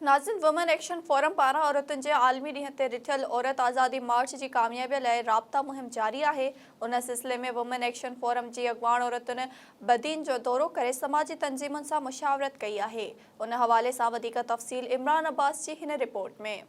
ناظرين women action forum پاران عورتن جي عالمي ڏينهن تي رٿيل عورت آزادي مارچ جي ڪاميابي لاء رابطا مهم جاري آهي ان سلسلي ۾ وومن ايڪشن فورم جي اڳواڻ عورتن بدين جو دورو ڪري سماجي تنظيمن سان مشاورت ڪئي آهي ان حوالي سان وڌيڪ تفصيل عمران عباس جي هن رپورٽ ۾.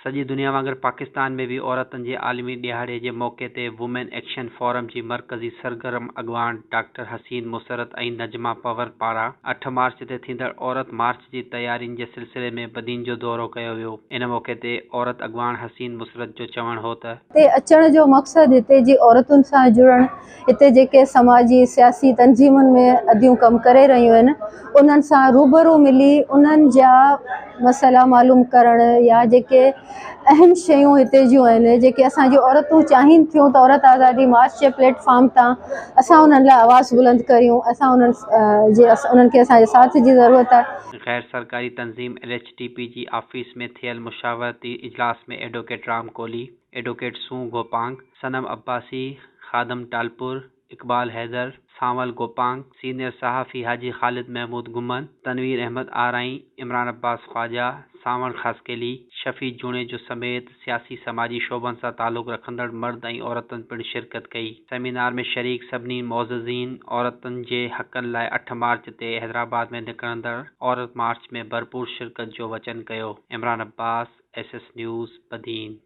سڄي دنيا وانگر پاڪستان ۾ به عورتن جي عالمي ڏهاڙي جي موقعي تي وومين ايڪشن فورم جي مرڪزي سرگرم اڳواڻ ڊاڪٽر حسين مسرت ۽ نجمه پنهور پاران اٺ مارچ تي ٿيندڙ عورت مارچ جي تيارين جي سلسلي ۾ بدين جو دورو ڪيو ويو. ان موقعي تي عورت اڳواڻ حسين مسرت جو چوڻ هو ته. هتي اچڻ جو مقصد هتي جي عورتن سان جڙڻ، هتي جيڪي سماجي سياسي تنظيمن ۾ اديون ڪم ڪري رهيون آهن انهن سان روبرو ملي انهن جا مسئلا معلوم ڪرڻ يا جيڪي اهم شيون هتي جون آهن جيڪي اسان جون عورتون چاهين ٿيون ته عورت آزادي مارچ جي پليٽ فارم تان اسان انهن لاء آواز بلند ڪريون اسان انهن جي انهن کي اسان جي ساٿ جي ضرورت آهي. غير سرڪاري تنظيم ايل ايڇ ٽي پي جي آفيس ۾ ٿيل مشاورتي اجلاس ۾ ايڊووڪيٽ رام ڪولهي، ايڊووڪيٽ سون گوپانگ، صنم عباسي، خادم ٽالپر، اقبال حيدر، سانول گوپانگ، سينيئر صحافي حاجي خالد محمود گهمن، تنوير احمد آرائين، عمران عباس خواجه، سانوڻ خاصخيلي، شفيع جوڻيجو سميت سياسي سماجي شعبن سان تعلق رکندڙ مرد ۽ عورتن پڻ شرڪت ڪئي. سيمينار ۾ شريڪ سڀني معززين عورتن جي حقن لاء اٺ مارچ تي حيدرآباد ۾ نڪرندڙ عورت مارچ ۾ ڀرپور شرڪت جو وچن ڪيو. Imran Abbas, S S news, Badin.